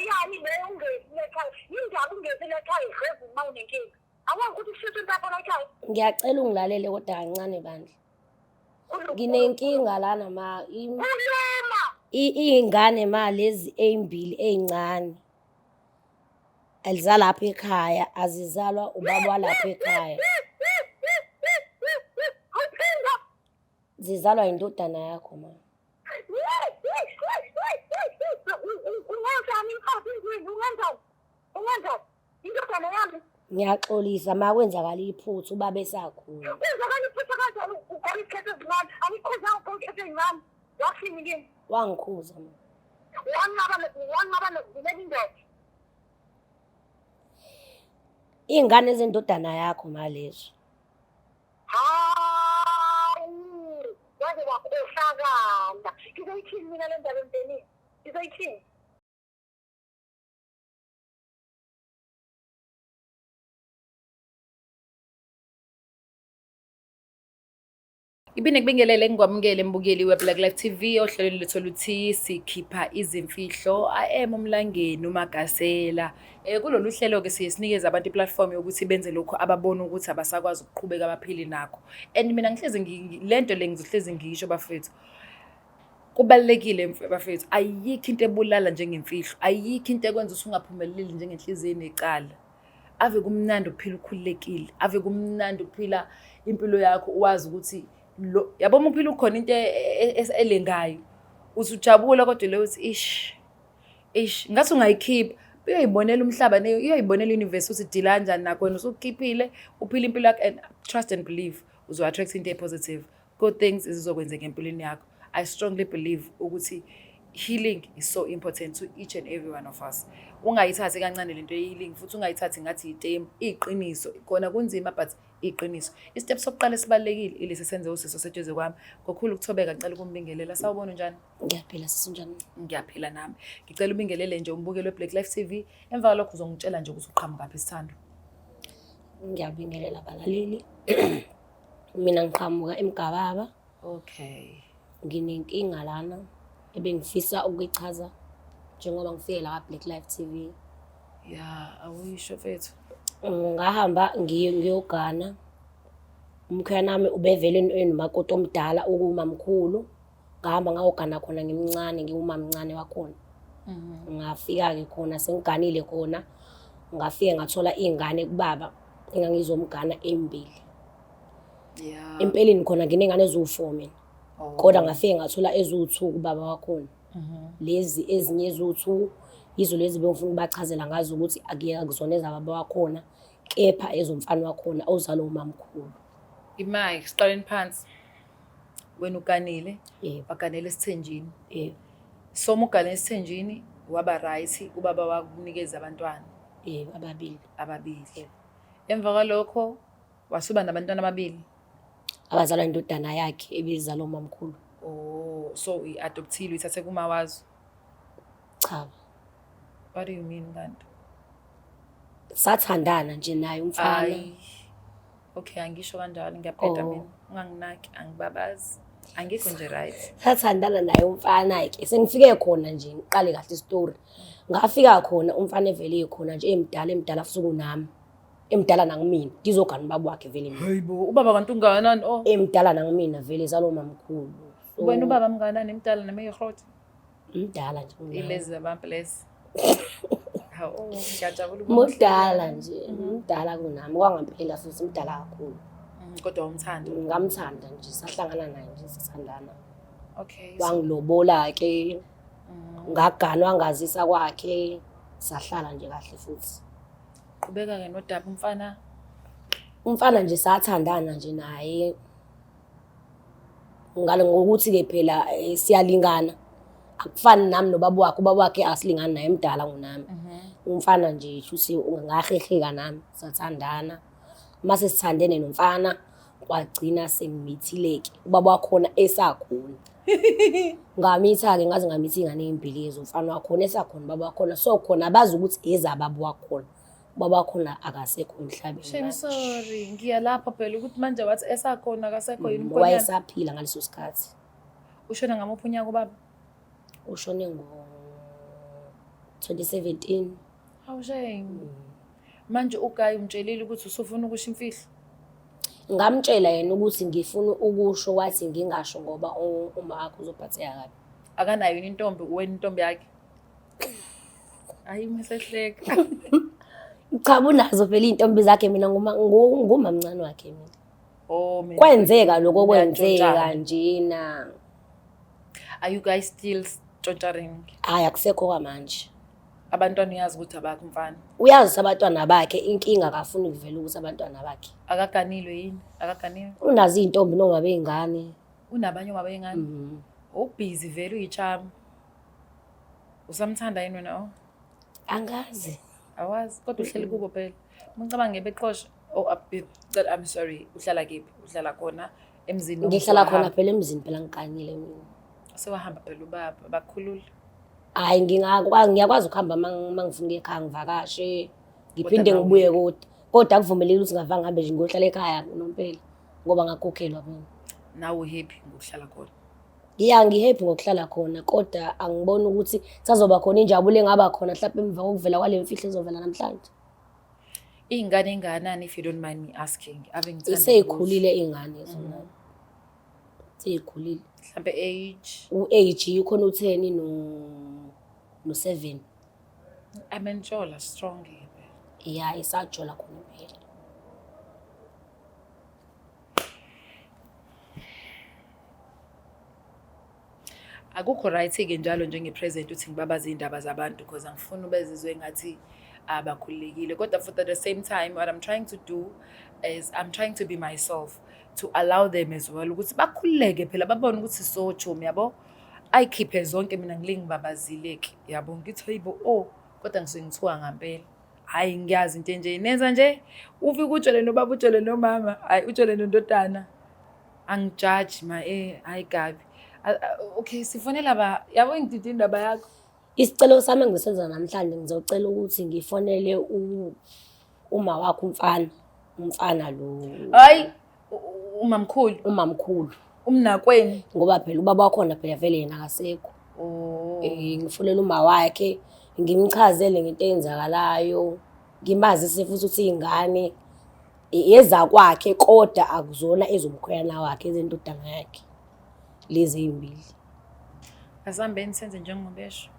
yani leyo ungezi lekhaya? Yindaba ungezi lekhaya idlozi uma unenkinga. Awazi ukuthi kushisa impapha la ekhaya. Ngiyacela ungilalele kodwa kancane bandla. Nginenkinga lana ma. Khuluma. Iy'ngane ma lezi ey'mbili ey'ncane. Alizalapha ekhaya, azizalwa ubaba walapha ekhaya. Zizalwa indodana yakho ma. Ungenzani mfazi endlini? Ungenzani? Ungenzani? Indodana yami. Ngiyaxolisa ma kwenzakala iphutha ubaba esakhula. Kwenzakala iphutha kanjani ugqoka izikhetho ezincane? Angikukhuzanga ugqoka izikhetho ezincane. Wathini kimi? Wangikhuza ma. Wanqaba wanqaba nokuvulela indoda. Iy'ngane zendodana yakho ma lezo. Hawu, waze wakhohlakala. Ngizoyithini mina le ndaba emndenini? Ngizoyithini? Ngiphinde ngibingelele ngikwamukele mbukeli we-Black Life TV ohlelweni lwethu oluthi sikhipha izimfihlo. I am uMlangeni uMagasela. Kulolu hlelo-ke siye sinikeze abantu i-platform yokuthi benze lokhu ababona ukuthi abasakwazi ukuqhubeka baphile nakho. And mina ngihlezi le nto le ngizohlezi ngisho bafethu. Kubalulekile bafethu, ayikho into ebulala njengemfihlo, ayikho into ekwenza ukuthi ungaphumeleli njengenhliziyo enecala. Ave kumnandi ukuphila ukhululekile, ave kumnandi ukuphila impilo yakho wazi ukuthi lo yabo uma uphila ukhona into elengayo uthi ujabula kodwa leyo uthi ish ish ngathi ungayikhipha uyoyibonela umhlaba uyoyibonela i-universe ukuthi dila kanjani nakho wena usukukhiphile uphila impilo yakho and trust and believe uzo-attract into e-positive good things zizokwenzeka empilweni yakho. I strongly believe ukuthi healing is so important to each and every one of us. Ungayithathi kancane lento ye-healing futhi ungayithathi ngathi yitemu, iqiniso. Kona kunzima but iqiniso. I-step sokuqala esibalulekile ilesi senze usisi oseduze kwami. Ngokukhulu ukuthobeka ngicela ukumbingelela. Sawubona unjani? Ngiyaphila sisi unjani? Ngiyaphila nami. Ngicela ubingelele nje umbukeli we-Black Life TV. Emva kwalokho uzongitshela nje ukuthi uqhamukaphi sithandwa. Ngiyabingelela abalaleli. Mina ngiqhamuka eMgababa. Okay. Nginenkinga lana ebengifisa ukuyichaza njengoba ngifike la ka-Black Life TV. Ya, awuyisho mfethu. Ngahamba ngiyogana. Umkhweyana wami ubevele enomakoti omdala okuwumamkhulu. Ngahamba ngayogana khona ngimncane, ngiwumamncane wakhona. Ngafika-ke khona sengiganile khona, ngafike ngathola iy'ngane kubaba engangizomgana embili. Yeah. Empeleni khona nginengane eziwu-four mina. Oh. Kodwa ngafike ngathola eziwu-two kubaba wakhona. Lezi ezinye eziwu-two yizo lezi bengifuna ukubachazela ngazo ukuthi akuzona ezababa wakhona kepha ezomfana wakhona ozalwa umamkhulu. Imike, siqaleni phansi. Wena uganile, Yebo, waganela esithenjini. yebo, So uma uganela esithenjini waba right, ubaba wakunikeza abantwana yebo, ababili. ababili. Yebo. Emva kwalokho wasuba nabantwana ababili. Abazalwa indodana yakhe ebizalwa umamkhulu. Oh, so uyi-adoptile uyithathe kumawazo. Cha. What do you mean kanti? Sathandana nje naye umfana. Ayi. Okay, angisho kanjalo ngiyabheda Oh. mina. Unganginaki, angibabazi. Angikho nje right. Sathandana naye umfana ke. Sengifike khona nje ngiqale kahle isitori. Ngafika khona umfana evele ekhona nje emdala emdala futhi kunami. Emdala nangimina. Ngizogana ubaba wakhe vele mina. Hayibo, ubaba kanti ungakanani? Oh. Emdala nangimina vele zalo mamkhulu. So, Wena ubaba mnganani emdala noma eyihrothe? Mdala nje kunami. Ilezi zabantu lezi. Hawu, ngiyajabula ukubona Mudala nje, mdala kunami kwangampela futhi mdala kakhulu. Kodwa umthanda. Ngamthanda nje sahlangana naye nje sithandana. Okay. so- Wangilobola ke ngaganwa ngazisa kwakhe sahlala nje kahle futhi. Qhubeka ke nodaba umfana. Umfana nje sathandana nje naye. Ngale ngokuthi ke phela siyalingana. Akufani nami nobaba wakhe, ubaba wakhe asilingani naye mdala kunami. Umfana nje shuthi ngaheheka nami sathandana. Mase sithandene nomfana kwagcina sengimithile-ke ubaba wakhona esakhona. Ngamitha-ke ngaze ngamitha iy'ngane ey'mbili zomfana wakhona esakhona ubaba wakhona. So khona abazi ukuthi ezababa wakhona. Ubaba wakhona akasekho emhlabeni. Shame manje. sorry, ngiya lapho phela ukuthi manje wathi esakhona akasekho yini umkhwenyana. Wayesaphila ngaleso sikhathi. Ushona ngamuphi unyaka ubaba? Ushone ngo-20. 2017. Hawu shame. Manje uGuy umtshelile ukuthi usufuna ukusho imfihlo? Ngamtshela yena ukuthi ngifuna ukusho, wathi ngingasho ngoba uma wakhe uzophatheka kabi. Akanayo yini intombi, wena intombi yakhe? Hayi masehleka. Cha, unazo phela iy'ntombi zakhe, mina ngumamncane wakhe mina. Oh, mina. Kwenzeka lokho kwenzeka Niyantshontshana. njena. Are you guys still tshontsharing? Hhayi, akusekho kwamanje. Abantwana uyazi ukuthi abakho mfana. Uyazi ukuthi abantwana bakhe, inkinga akafuni kuvela ukuthi abantwana bakhe. Akaganilwe yini? Akaganiwe? Unazo iy'ntombi noma bey'ngane. Unabanye omama bey'ngane? Ubhizi vele uyichama. Usamthanda yini wena? Oh? Angazi. Awazi, kodwa uhleli kubo phela. Uma ucabange beqosha. Oh, I'm sorry. Uhlala kephi? Uhlala khona emzini noma Ngihlala khona usewahamba? phela emzini phela, ngiganile mina. Sewahamba phela ubaba, bakhulula. Hhayi, ngiyakwazi ukuhamba uma ngifuna ukuya ekhaya ngivakashe, ngiphinde Kodwa ngibuye, kodwa akuvumelekile ukuthi ngavanga ngihambe nje ngiyohlala ekhaya nompela ngoba ngakhokhelwa mina. Nawe uhappy ngokuhlala khona? Ya, ngi-happy ngokuhlala khona, kodwa angiboni ukuthi sazoba khona injabulo engaba khona mhlawumbe emva kokuvela kwale mfihlo ezovela namhlanje. Iy'ngane engakanani, if you don't mind me asking? Ave ngithanda ukubuza. Sey'khulile iy'ngane zona. Sey'khulile. Mhlampe age? U-age khona u-10 no-7. Amentshola strongly. Ya, isajola khona impela. Akukho right-ke njalo njenge-president ukuthi ngibabaze iy'ndaba zabantu because angifuni ubezizwe engathi abakhululekile. Kodwa futhi at the same time, what I'm trying to do is I'm trying to be myself, to allow them as well ukuthi bakhululeke phela, babone ukuthi sochomi, yabo. Ayikhiphe zonke, mina ngile ngibabazile-ke, yabo, ngithi hayibo, oh, kodwa ngisuke ngithuka ngampela. Hhayi, ngiyazi into enje nenza nje, ufike utshele nobaba, utshele nomama, hhayi, utshele nendodana. Angijaji ma, hhayi kabi. Okay, sifonela ba, yabo, ngidide indaba yakho. Isicelo sami engisenza namhlanje, ngizocela ukuthi ngifonele uma wakhe umfana, umfana lo. Hhayi, umamkhulu. Umamkhulu. Umnakwenu. Ngoba phela ubaba wakhona phela vele yena akasekho. Oh. Ngifonele uma wakhe, ngimchazele ngento eyenzakalayo, ngimazise futhi ukuthi iy'ngane ezakwakhe kodwa akuzona ezomkhweyana wakhe, ezendodana yakhe lezi ey'mbili. Asihambeni senze njengobesho.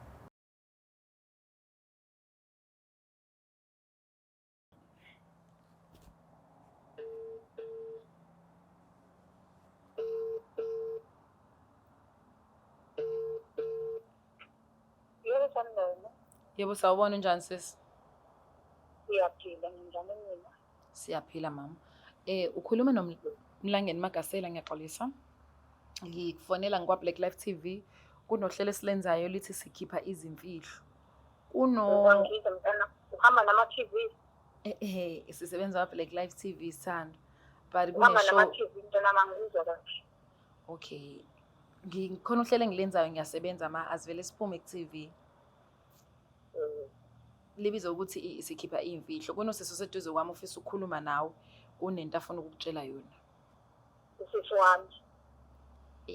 Yebo, sanibona. Yebo, sawubona, unjani sis? Ngiyaphila, nginjani mina? Siyaphila mama. Ukhuluma noMlangeni Magasela, ngiyaxolisa. Ngikufonela ngikwa Black Life TV. Kunohlelo esilenzayo lithi sikhipha izimfihlo. Kuno Ngizwa mntana, uhamba nama TV. Sisebenza kwa Black Life TV sithando. But Uhamba kune nama show. TV mntana, mangizwa kahle. Okay. Ngikhona uhlelo engilenzayo, ngiyasebenza ma, asivele siphume ku TV. Libizwa ukuthi sikhipha iy'mfihlo. Kunosisi oseduze kwami ofisa ukukhuluma nawe, kunento afuna ukukutshela yona. Usisi wami.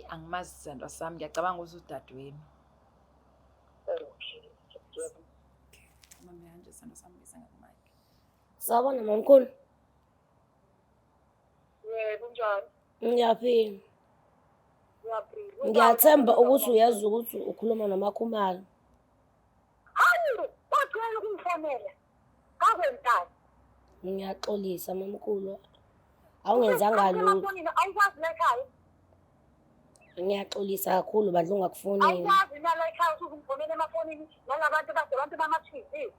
Angimazi sithandwa sami, ngiyacabanga ukuthi udadewenu. Okay. Okay. Mama kanje sithandwa sami, bese ngakumayike. Sawubona mamkhulu. Yebo, unjani? Ngiyaphila. Ngiyaphila. Ngiyathemba ukuthi uyazi ukuthi ukhuluma noMakhumalo. Hayi, wagcina ukungifonela. Ngakwenzani? Ngiyaxolisa mamkhulu. Awungenzanga lutho. Emafonini awukwazi la ekhaya. Ngiyaxolisa kakhulu bandla ungakufoneli. Awukwazi nala ekhaya ukuthi ungifonele emafonini nalabantu bade abantu bama-TV.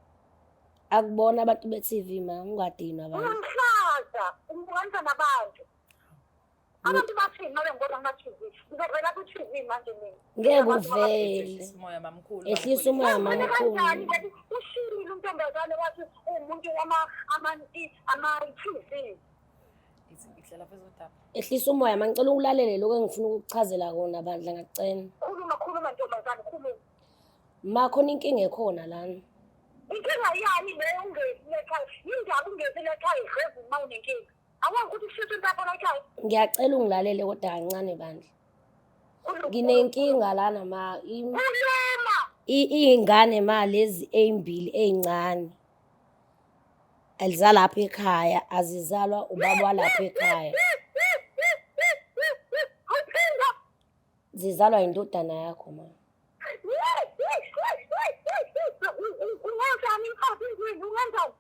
Akubona abantu be-TV ma, ungadinwa abantu. Uyamhlaza, umbukanisa nabantu. Abantu bathini uma bengibona kuma-TV? Ngizovela ku-TV manje mina. Ngeke Abantu uvele. Ehlisa umoya mamkhulu. Ehlisa umoya Wena mamkhulu. kanjani kanti ushilo untombazane wathi uwumuntu ama-TV. Ihlala phezu kodaba. Ehlisa umoya ma, ngicela ukulalele lokho engifuna ukukuchazela kona bandla, ngiyacela. Khuluma, khuluma ntombazane, khuluma. Ma, khona inkinga ekhona lana. Inkinga yani leyo ungezi lekhaya? Yindaba ungezi lekhaya idlozi uma unenkinga? Awazi ukuthi kushisa into yakho la ekhaya? Ngiyacela ungilalele kodwa kancane bandla. Khuluma. Nginenkinga lana ma. Khuluma. Iy'ngane ma lezi ey'mbili ey'ncane zalapha ekhaya azizalwa ubaba walapha ekhaya. Zizalwa indodana yakho ma. Ungenzani mfazi endlini? Ungenzani?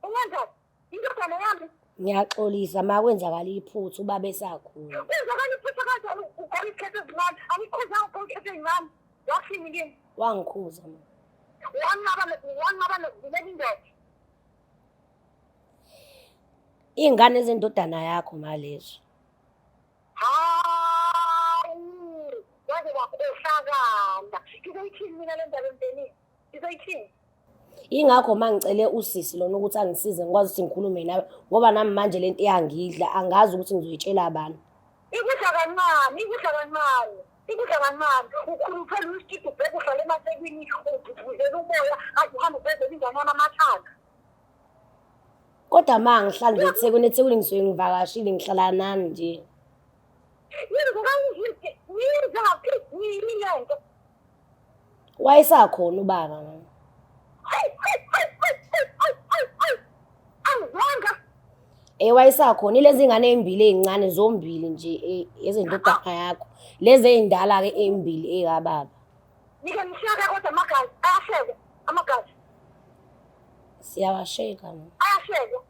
Ungenzani? Indodana yami. Ngiyaxolisa ma kwenzakala iphutha ubaba esakhula. Kwenzakala iphutha kanjani ugqoka izikhetho ezincane? Angikukhuzanga ugqoka izikhetho ezincane. Wathini kimi? Wangikhuza ma. Wanqaba wanqaba nokuvulela indoda. Iy'ngane zendodana yakho ma lezo. Hawu, waze wakhohlakala. Ngizoyithini mina le ndaba emndenini? Ngizoyithini? Yingakho ma ngicele usisi lona ukuthi angisize ngikwazi ukuthi ngikhulume nawe ngoba nami manje lento iyangidla angazi ukuthi ngizoyitshela bani. Ikudla kancane, ikudla kancane, ikudla kancane. Ukhuluphela uyisitidi ubheke uhlale emathekwini ubhubhuzela umoya kade uhambe ubhebhela ingane yami amathanga. Kodwa ma ngihlali nje eThekwini, eThekwini ngisuke ngivakashile ngihlala nani nje. Yenzaphi yini lento? Wayesakhona ubaba mama. Angizwanga. Eh wayesakhona ilezi ngane ezimbili ezincane zombili nje ezendodana yakho. Lezi ezindala ke ezimbili ekababa. Nike nishaka kodwa amagazi ayahlekwa amagazi. Siyawasheka mama. Ayahlekwa.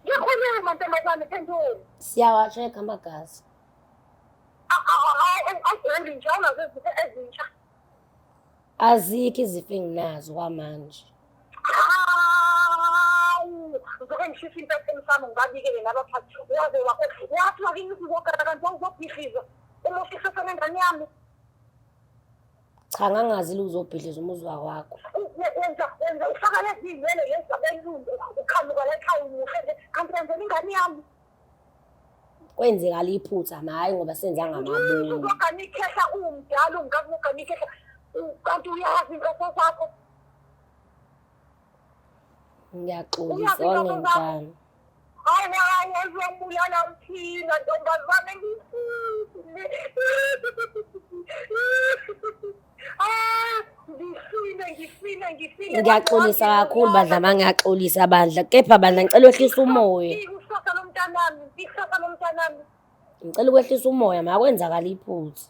Ngiyakhuluma ntombazane phendula. Siyawasheka amagazi. Awugwendi nje awunazo izifo ezintsha. Azikho izifo enginazo kwamanje. Hawu, ngizoke ngishise impepho emsamo ngibabikele nabaphathi. Waze wakho wathi wakini uzogana kanti wawuzobhidliza. Uma ufisa nengane yami. Cha ngangazi uzobhidliza umuzi wakwakho. Wenza wenza ufaka lezi zinwele lezi zabelungu uqhamuka la ekhaya umuhle nje kanti wenzela ingane yami. Kwenzeka iphutha ma hhayi ngoba senza ngamabomu. Uzogana ikhehla uwumdala ungaka ugana ikhehla kanti uyazi inhloso zakho. Ngiyaxolisa wangenjani. Hayi hayi wazobulala uthina ntombazane ngifile. Ah, ngifile ngifile ngifile. Ngiyaxolisa kakhulu bandla ma ngiyaxolisa bandla kepha bandla ngicela wehlisa umoya. Ikusasa lomntanami, ikusasa lomntanami. Ngicela ukwehlisa umoya ma kwenzakala iphutha.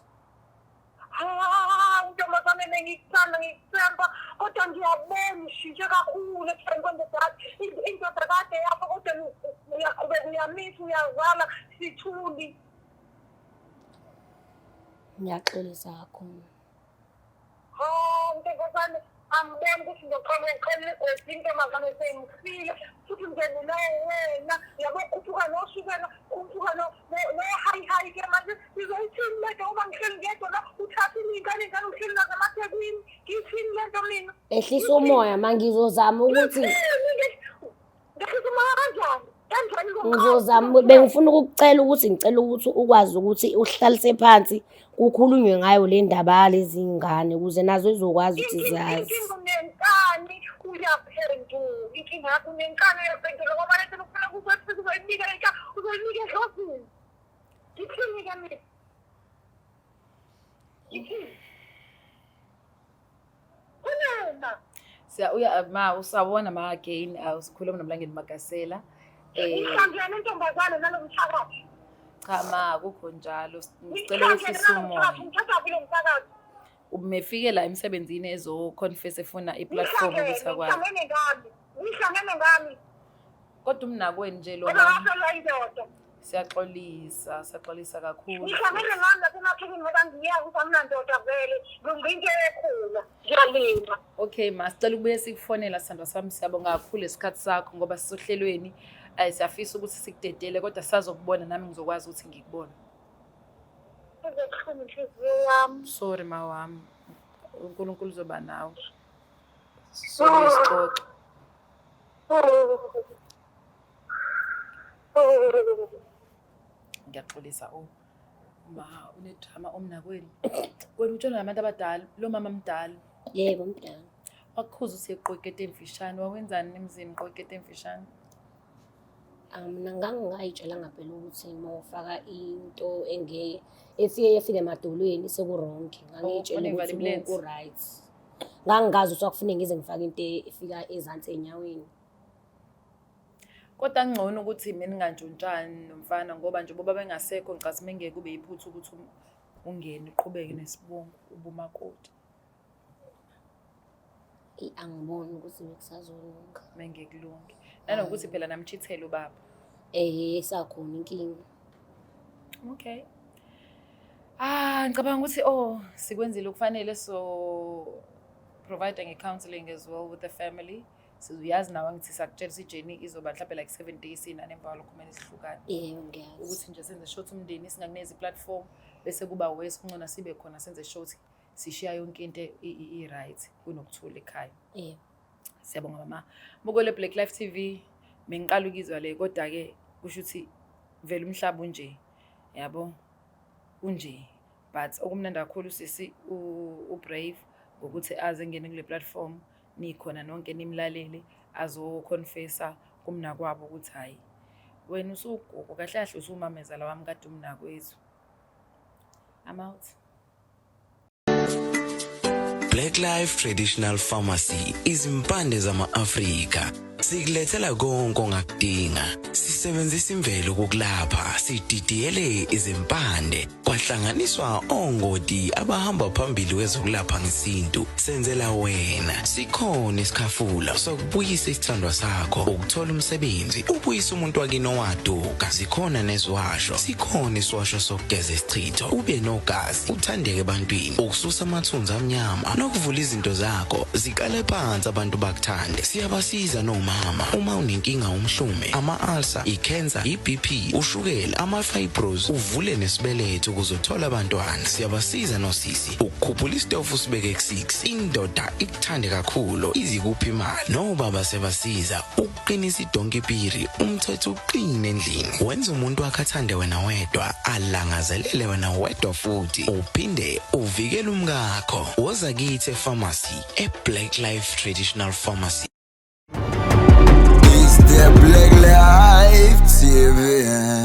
Hawu ntombazane bengikuthanda ngikuthemba kodwa ngiyabona ushintshe kakhulu ebuhleni kwendodakazi. Indoda kade yakho kodwa uyaqhubeka uyamisa uyazala sithuli. Ngiyaxolisa kakhulu. Hawu ntombazane angiboni ukuthi ngizoqala ngiqale igodi intombazane sengifile futhi ngizenelayo wena yabo khuphuka noshukela khuphuka no-high high ke manje ngizoyithini lento ngoba ngihleli ngedwa la uthathile iy'ngane iy'ngane uhleli nazo emathekwini ngiyithini lento mina Ehlisa umoya ma ngizozama ukuthi ngehlisa umoya kanjani kanjani ngizozama bengifuna ukukucela ukuthi ngicela ukuthi ukwazi ukuthi uhlalise phansi kukhulunywe ngayo le ndaba yalezi ngane ukuze nazo izokwazi ukuthi zazi. Inkinga unenkani uyaphendula inkinga yakho unenkani uyaphendula ngoba lento ufuna kuzoyifika uzoyinika inka uzoyinika edlozini ngithini ke mina ngithini khuluma Siya uya ma usawona ma again usikhuluma nomlangeni Magasela. Eh ngihlangene intombazane nalo mthakathi cha ma akukho njalo ngicela ukwehlisa umoya. ngithathaphi lo mthakathi Umefike la emsebenzini ezo confess efuna i-platform ukuthi akwazi. ngihlangene ngami ngihlangene ngami Kodwa umnakwenu nje lo mama ebekafelwa indoda siyaxolisa, siyaxolisa kakhulu. ngihlangene ngami nasemathekini ngoba ngiyazi ukuthi anginandoda vele ngiyinto ekhula ngiyalima Okay ma, sicela ukubuye sikufonela sithandwa sami, siyabonga kakhulu isikhathi sakho ngoba sisohlelweni. Siyafisa ukuthi sikudedele kodwa sisazokubona nami ngizokwazi ukuthi ngikubone. Izobuhlungu inhliziyo yami. Sorry ma wami. uNkulunkulu uzoba nawe. Sobuye sixoxe. Ngiyaxolisa oh. Ma unedrama omnakwenu. Wena utshela nabantu abadala, lo mama mdala. Yebo mdala. Wakukhuza uthi uqokete emfishane, wawenzani emzini qokete emfishane? Ah, mina ngangingayitshelanga phela ukuthi uma ufaka into enge efike yefike emadolweni seku-wrong. Ngangiyitshela kufanele ivale ukuthi imilenze. ku-right. Ngangingazi ukuthi kwakufuneka ngize ngifake into efika ezansi ey'nyaweni. Kodwa kungcono ukuthi mina ningantshontshani nomfana ngoba nje boba bengasekho ngicathi mengeke kube yiphutha ukuthi ungene uqhubeke nesibongo ubumakoti. Eyi, angiboni ukuthi bekusazolunga. Mengeke kulunge. Nanokuthi phela namchithele ubaba. Eh, sakhona inkinga. Okay. Ah, ngicabanga ukuthi oh sikwenzile okufanele, so provide nge-counseling as well with the family. Sizuyazi nawe ngithi sakutshela ukuthi i-journey izoba mhlawumbe like 7 days sinane, emva kwalokho kumele sihlukane. Yebo, ngiyazi. Ukuthi nje senze sure ukuthi umndeni singakunezi platform bese kuba worse, kungcono sibe khona senze sure ukuthi sishiya yonke into i-right kunokuthula ekhaya. Yebo. Siyabonga mama. Mukole Black Life TV, bengiqala ukizwa le, kodwa ke kusho ukuthi vele umhlaba unje. Yabo? Unje. But okumnandi kakhulu sisi u-brave ngokuthi aze engene kule platform nikhona nonke nimlalele azoconfessa kumnakwabo ukuthi hayi, wena usugugu kahle kahle, usumamezala wami kade umnakwethu. I'm out. Black Life Traditional Pharmacy, izimpande zama-Afrika. Sikulethela konke ongakudinga. Sisebenzisa imvelo ukukulapha, sididiyele izimpande, kwahlanganiswa ongoti abahamba phambili kwezokulapha ngesintu. Senzela wena. Sikhona isikhafula sokubuyisa isithandwa sakho, ukuthola umsebenzi, ubuyisa umuntu wakini owaduka. Zikhona neziwasho. Sikhona isiwasho sokugeza isichitho, ube nogazi, uthandeke ebantwini, ukususa amathunzi amnyama nokuvula izinto zakho ziqale phansi abantu bakuthande. Siyabasiza nomama uma unenkinga, umhlume, ama-ulcer, i-cancer, i-BP, ushukela, ama-fibros, uvule nesibeletho ukuze uthole abantwana. Siyabasiza nosisi ukukhuphula isitofu usibeke ku-6, indoda ikuthande kakhulu, izikuphi imali. Nobaba sebasiza ukuqinisa idonki piri, umthetho uqine endlini, wenza umuntu wakhe athande wena wedwa, alangazelele wena wedwa, futhi uphinde uvikele umkakho. Woza kithi epharmacy, e-Black Life Traditional Pharmacy. It's the Black Life TV.